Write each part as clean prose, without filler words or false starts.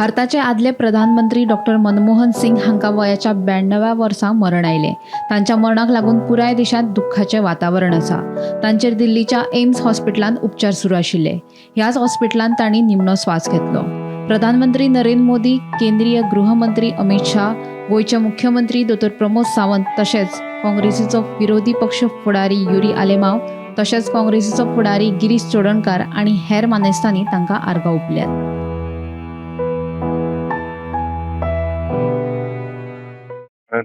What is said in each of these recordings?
भारताचे आदले प्रधानमंत्री डॉक्टर मनमोहन सिंग हांकां वयाच्या 92व्या वर्सा मरण आयलें. तांच्या मरणाक लागून पुराय देशांत दुख्खाचें वातावरण आसा. तांचेर दिल्लीच्या एम्स हॉस्पिटलांत उपचार सुरू आशिल्ले. ह्याच हॉस्पिटलांत तांणी निमणो स्वास घेतलो. प्रधानमंत्री नरेंद्र मोदी, केंद्रीय गृहमंत्री अमित शाह, गोंयचे मुख्यमंत्री दोतोर प्रमोद सावंत, तशेंच काँग्रेसीचो विरोधी पक्ष फुडारी युरी आलेमाव, तशेंच काँग्रेसीचो फुडारी गिरीश चोडणकार आनी हेर मानेस्तांनी तांकां आर्गां ओंपल्यात.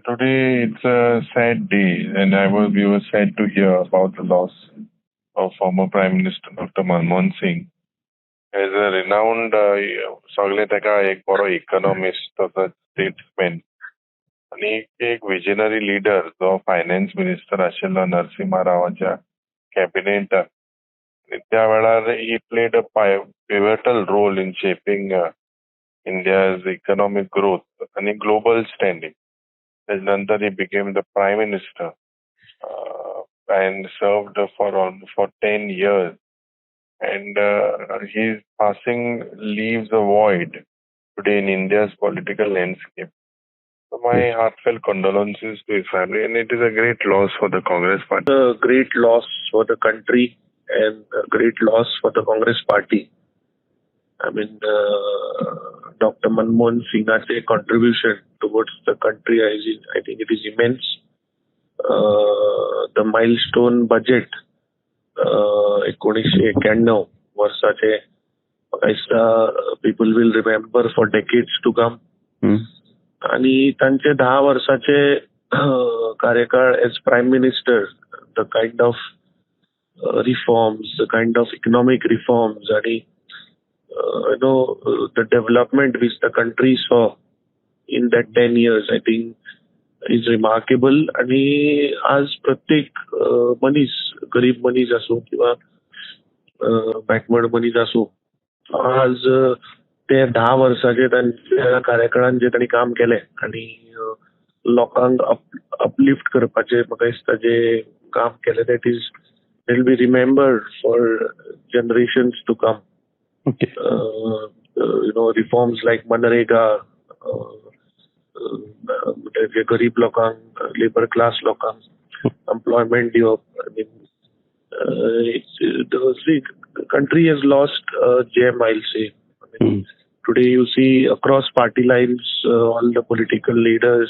Today it's a sad day, and we were sad to hear about the loss of former Prime Minister Dr. Manmohan Singh. As a renowned, सगळे ताका एक बरो इकॉनॉमिस्ट तसोच स्टेट्समॅन आनी एक विजनरी लिडर जो फायनान्स मिनिस्टर आशिल्लो नरसिंहा रावाच्या कॅबिनेटान, आनी त्या वेळार he played a pivotal role in shaping India's economic growth आनी ग्लोबल स्टँडींग. तेज नंतर he became the prime minister and served for 10 years, and his passing leaves a void today in India's political landscape. So my heartfelt condolences to his family, and it is a great loss for the Congress party. A great loss for the country and a great loss for the Congress party. I mean, Dr. Manmohan Singh's contribution towards the country, I think it is immense. The milestone budget, 1991 वर्साचे, म्हाका दिसता people will remember for decades to come. आणि तांचे 10 वर्साचे कार्यकाळ as prime minister, the kind of reforms, the kind of economic reforms आणि the development which the country saw in that 10 years, I think is remarkable. आणि आज प्रत्येक मनीस, गरीब मनीस आसूं किंवा बॅकवर्ड मनीस आसूं, आज ते 10 वर्साचे तांच्या कार्यकाळान जे तांणी काम केलें आनी लोकांक अपलिफ्ट करपाचें म्हाका दिसता जे काम केलें, that is will be remembered for generations to come. Okay. Reforms like MNREGA, जे गरीब लोकांक, लेबर क्लास लोकांक एम्प्लॉयमेंट दिवप. I mean, the country has lost a gem, I'll say. I mean, today you see across party lines, all the political leaders,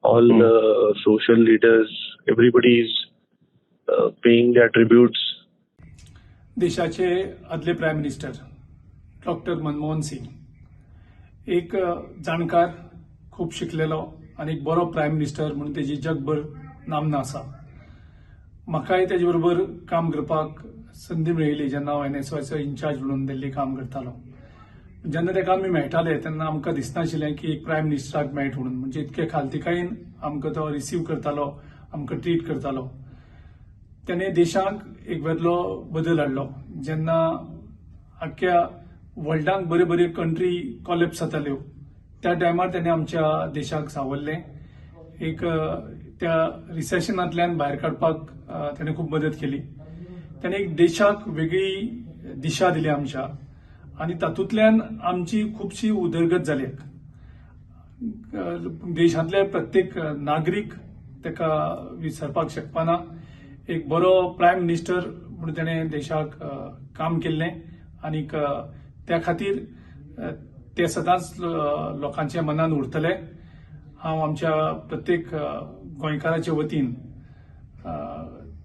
all the social leaders, everybody is paying their tributes. देशाचे आदले prime minister doctor Manmohan Singh एक जाणकार, खूब शिकलेलो आनी एक बरो prime minister म्हणून तेजी जगभर नामना आसा. म्हाकाय तेजे बरोबर काम करपाक संदी मेळिल्ली जेन्ना हांव एनएसवायचो इन्चार्ज म्हणून दिल्ली काम करतालो. जेन्ना तेका आमी मेळटाले तेन्ना आमकां दिसनाशिल्लें की एक प्रायम मिनिस्टराक मेळट म्हणून, म्हणजे इतके खालतिकायेन आमकां तो रिसीव करतालो, आमकां ट्रीट करतालो. त्याने देशाक एक वेगळो बदल हाडलो. जेन्ना आख्ख्या वर्ल्डाक बऱ्यो बऱ्यो कंट्री कॉलेप्स जाताल्यो त्या टायमार त्याने आमच्या देशाक सावरलें. एक त्या रिसेशनांतल्यान भायर काडपाक त्याने खूब मदत केली. त्याने एक देशाक वेगळी दिशा दिली आमच्या आनी तातूंतल्यान आमची खुबशी उदरगत जाली. देशांतले प्रत्येक नागरीक ताका विसरपाक शकपाना. एक बरो प्रायम मिनिस्टर म्हणून ताणें देशाक काम केल्लें आनीक त्या खातीर ते सदांच लोकांच्या मनान उरतले. हांव आमच्या प्रत्येक गोंयकाराच्या वतीन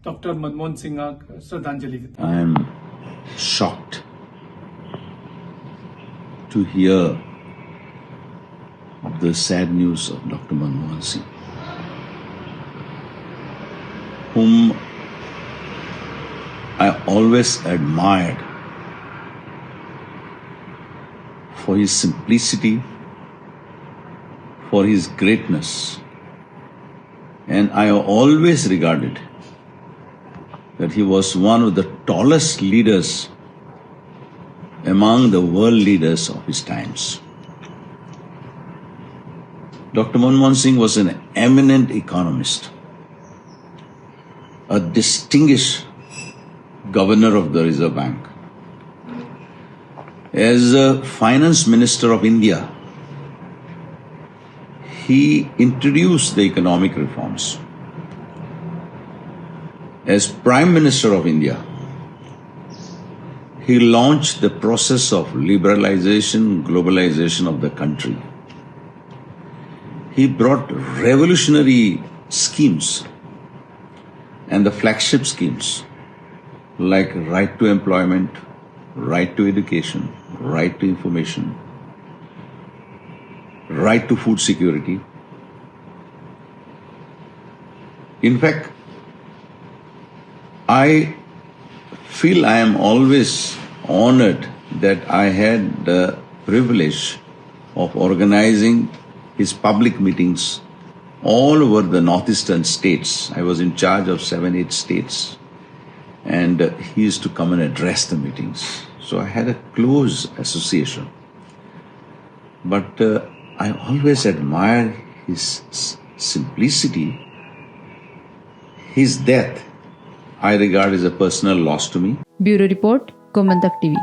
डॉक्टर मनमोहन सिंगाक श्रद्धांजली दिता. I am shocked to hear the sad news of Dr. Manmohan Singh, whom I always admired for his simplicity, for his greatness, and I always regarded that he was one of the tallest leaders among the world leaders of his times. Dr. Manmohan Singh was an eminent economist, a distinguished governor of the Reserve Bank, As a finance minister of India, he introduced the economic reforms. As Prime Minister of India, he launched the process of liberalization, globalization of the country. He brought revolutionary schemes and the flagship schemes like right to employment, right to education, right to information, right to food security. In fact, I feel I am always honored that I had the privilege of organizing his public meetings all over the northeastern states. I was in charge of 7-8 states, and he used to come and address the meetings. So I had a close association. But I always admired his simplicity. His death I regard as a personal loss to me. Bureau report, Gomantak TV.